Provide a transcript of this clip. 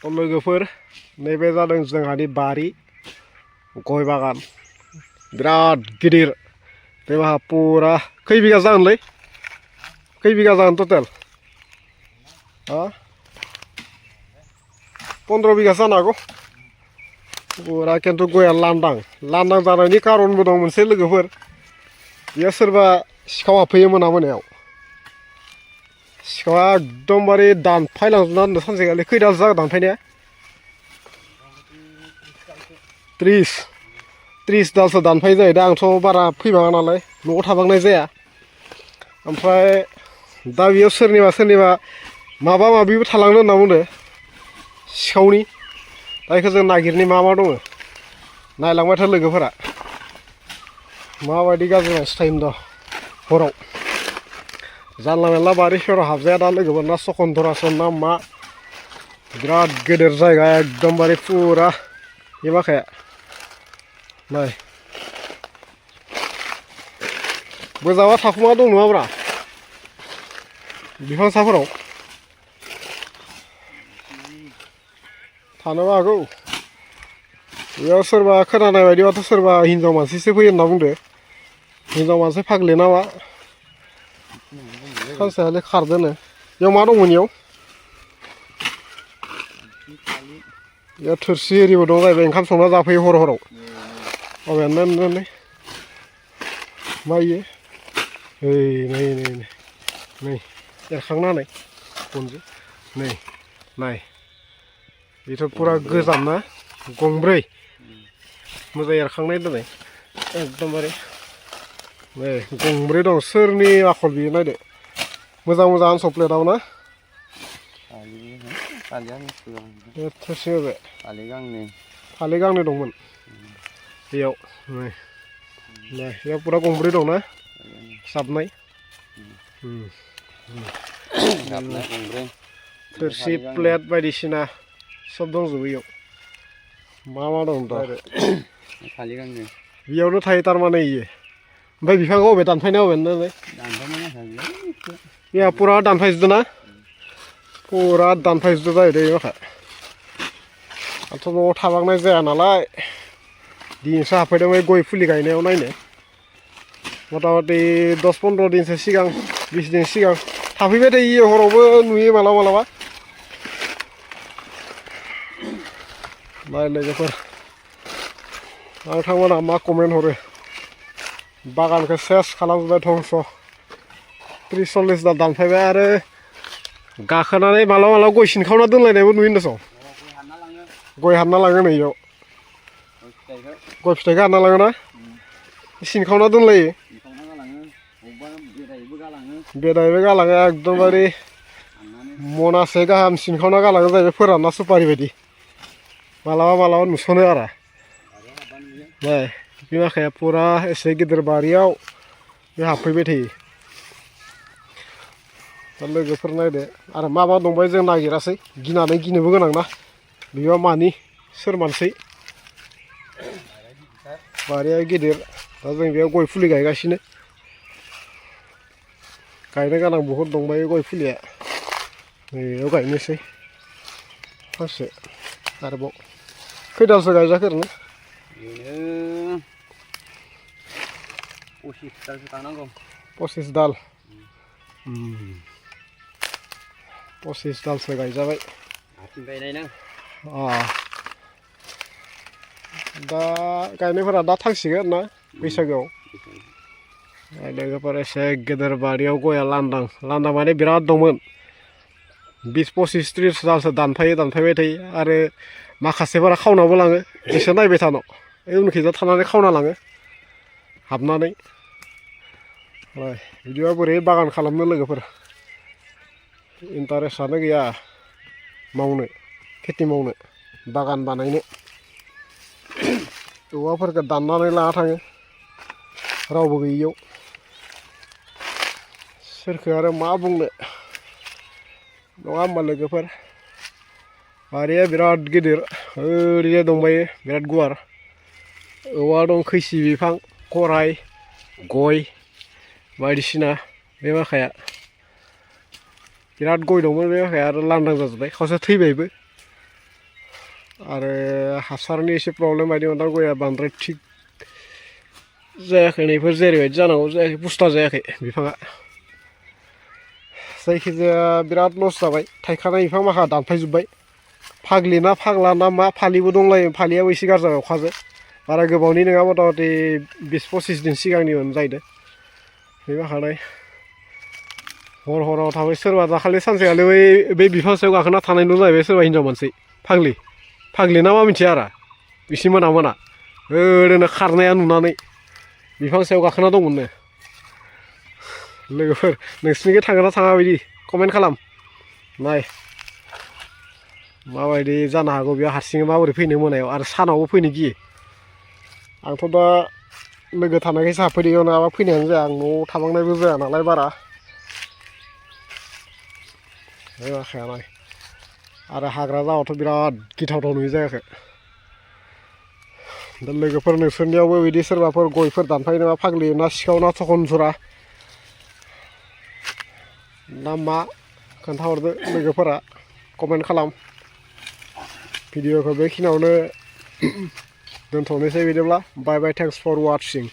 लोगोफोर नैबे जादों जोंहानि बारि गय बागान बिराद गिदिर बेवहा पुरा खै बिगा जागोनलै खै बिगा जागोन टटेल 15 बिगा जानो हागौ पुरा खिन्थु गया लांदां जानायनि कारनबो दं मोनसे लोगोफोर बेयाव सोरबा सिखाव हाबफैयो मोनायाव सिखावा एकदमबारे दानफायलांजोबना दोनदों सानसेखालि खैदाल जागोन दानफायनाया 30 दालसो दानफाय जाहैदों आंथ' बारा फैबाङा नालाय न'आव थाबांनाय जाया ओमफ्राय दा बेयाव सोरनिबा माबा माबिबो थालांनो होनना बुंदों सिखावनि दा बेखौ जों नागिरनि मा दङ नायलांबाय था लोगोफोरा माबायदि गाज्रि मानसि थायोमोन हराव जानला मेनला बारिफोराव हाबजाया दा लोगोफोरना सकन्दरासन ना मा बिराद गेदेर जायगा एकदमबारे पुरा बे माखाया नाय बोजाबा थाखुमा दं नङाब्रा बिफां साफोराव थानोबो हागौ बेयाव सोरबा खोनानाय बायदिबाथ' सोरबा हिनजाव मानसिसो फैयो होनना बुंदो हिनजाव मानसि फाग्लि नामा सानसेखालि खारदोनो बेयाव मा दंमोन बेयाव थोरसि एरिबो दं जाहैबाय ओंखाम संना जाफैयो हराव अबेयानो मा इयो नै एरखांना होनाय गनजों नाय बेथ' पुरा गोजाम ना गंब्रै मोजां एरखांनाय दोनै एकदमबारे नै गंब्रै दं सोरनि आखल बियो नायदो मोजां आनस' प्लेटआव ना थोरसि होबाय फालि गांनै दंमोन बेयाव बेयाव पुरा गंब्रै दं ना जाबनाय थोरसि प्लेट बायदिसिना सब दंजोबो बेयाव मा दं दा बेयावनो थायो थारमाने इयो ओमफ्राय बिफांखौ अबे दानफायना अबेयानो बेहा पुरा दानफायजोबदों ना पुरा दानफायजोबदों जाहैदों माखा आंथ' न'आव थाबांनाय जाया नालाय दिनैसो हाबफैदों बे गय फुलि गायनायाव नायनो मथा मथि 10-15 दिनसो सिगां 20 दिन सिगां थाफैबाय थायो हरावबो नुयो मालाबा नाय लोगोफोर नोंथांमोना मा कमेन्ट हरो बागानखौ सेस खालामजोब्बाय धंस 30-40 दाल दानफायबाय आरो गाखोनानै मालाबा गय सिनखावना दोनलायनायबो नुयो होनदों गय हानना लाङो नै इयाव गय फिथाइखौ हानना लाङोना सिनखावना दोनलायो बेदायबो गालाङो एकदमबारे मनासे गाहाम सिनखावना गालाङो जाहैबाय फोरानना सुपारि बायदि मालाबा नुसनो आरो नाय बे माखाया पुरा एसे गिदिर बारियाव बे हाबफैबाय थायो दा लोगोफोर नायदो आरो मा दंबाय जों नागिरासै गिनोबो गोनां ना बेयाव मानि सोर मानसि बारिया गिदिर दा जों बेयाव गय फुलि गायगासिनो गायनो गोनां बहुद दंबायो गय फुलिया बेयाव गायनोसै फांसे आरोबाव खैदालसो गायजाखो ओरैनो 25 दाल 25 दालसो गायजाबाय दा गायनायफोरा दा थांसिगोन ना बैसागोआव लोगोफोर एसे गेदेर बारियाव गया लांदां माने बिराद दंमोन 20-25-30 दालसो दानफायबाय थायो आरो माखासेफोरा खावनाबो लाङो बिसोर नायबाय थानो उनखैजा थानानै खावना लाङो हाबनानै बिदिबा बोरै बागान खालामनो लोगोफोर इन्टारेस्टआनो गैया मावनो खेथि मावनो बागान बानायनो औवाफोरखौ दाननानै लाना थाङो रावबो गैयियाव सोरखौ आरो मा बुंनो नङा होमबा लोगोफोर बारिया बिराद गिदिर ओरैनो दंबायो बिराद गुवार औवा दं खैसि बिफां खराइ गय बायदिसिना बे माखाया बिराद गय दंमोन बे माखाया आरो लांदां जाजोब्बाय खावसे थैबायबो आरो हासारनि एसे प्रब्लेम बायदि मोनदां गया बांद्राय थिग जायाखै नैफोर जेरैबायदि जानांगौ जायाखै पुस्ता जायाखै बिफाङा जायखिजाया बिराद लस जाबाय थाइखानाय बिफां माखा दानफायजोब्बाय फाग्लि ना फाग्ला ना मा फालिबो दंलायो फालियाबो एसे गाज्रि जाबाय अखाजों बारा गोबावनि नङा मथा मथि 20-25 दिन सिगांनिमोन जाहैदों बे माखानाय हर हराव थाबाय सोरबा दाखालि सानसेखालि बै बिफां सायाव गाखोना थानाय नुदों जाहैबाय सोरबा हिनजाव मानसि फाग्लि ना मा मिथिया आरो एसे मोना ओरैनो खारनाया नुनानै बिफां सायाव गाखोना दंमोननो लोगोफोर नोंसिनिखै थांगोन ना थाङा बिदि कमेन्ट खालाम नाय माबायदि जानो हागौ बेयाव हारसिङै माबोरै फैनो मोनायाव आरो सानावबो फैनो गियो आंथ' दा लोगो थानायखायसो हाबफैदों नङाबा फैनायानो जाया आं न'आव थाबांनायबो जाया नालाय बारा बे माखाया नाय आरो हाग्रा जाबाथ' बिराद गिथावथाव नुयो जायगाखौ दा लोगोफोर नोंसोरनियावबो बिदि सोरबाफोर गयफोर दानफायो नामा फाग्लि ना सिखाव ना थखनजुरा ना मा खोन्थाहरदो लोगोफोरा कमेन्ट खालाम भिडिअखौ बेखिनियावनो दोनथ'नोसै बिदिब्ला बाय बाय थेंक्स फर वाचिं